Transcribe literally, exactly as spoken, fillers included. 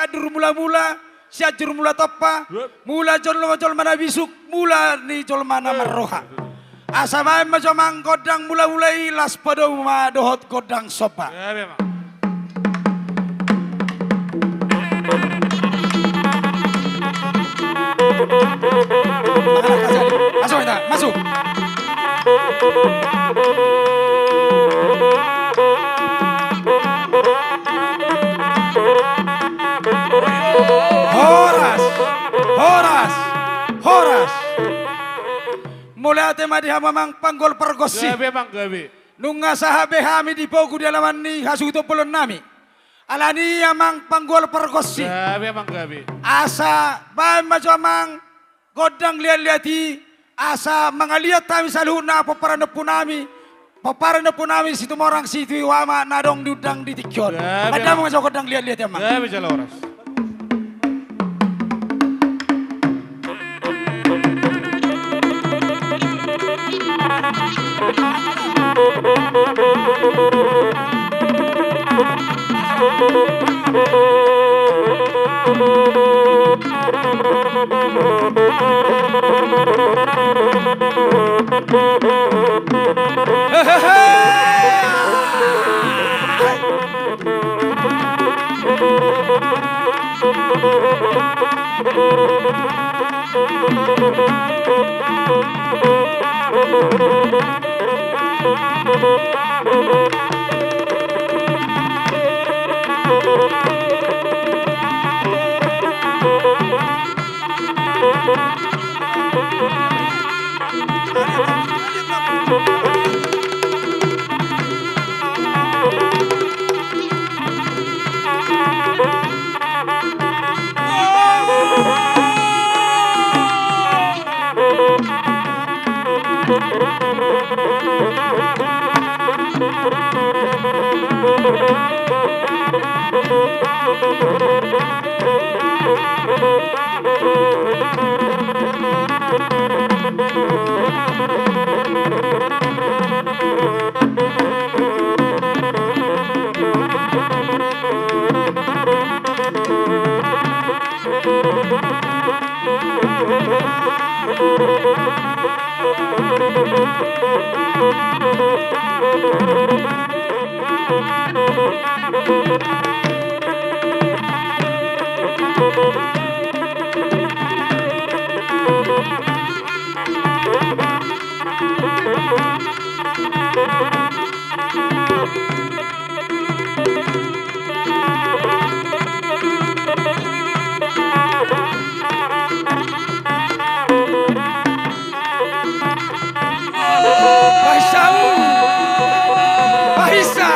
Sianjur Mulamula, Sianjur Mulatompa, mula jolma-jolma na bisuk, mula ni jolma na marroha. Asa baen ma jo amang gondang mulamula i, laos padomu ma dohot gondang somba. Gabe ma. Masuk, masuk. Horas, horas, horas. Mauliate ma di hamu amang panggol pargonsi. Gabe amang, gabe. Nunga sahat be hami di pogu di alaman ni hasuhuton bolon nami. Alani i amang panggol pargonsi. Gabe amang, gabe. Asa baen ma jo amang gondang liat-liat i, asa mangaliat hami saluhutna pomparan ni ompu nami, pomparan ni ompu nami Situmorang Situhiu Ama na adong diundang di tingki on. Gabe. Baen damang ma jo gondang liat-liat i amang. Gabe jala horas. Paisa. Paisa.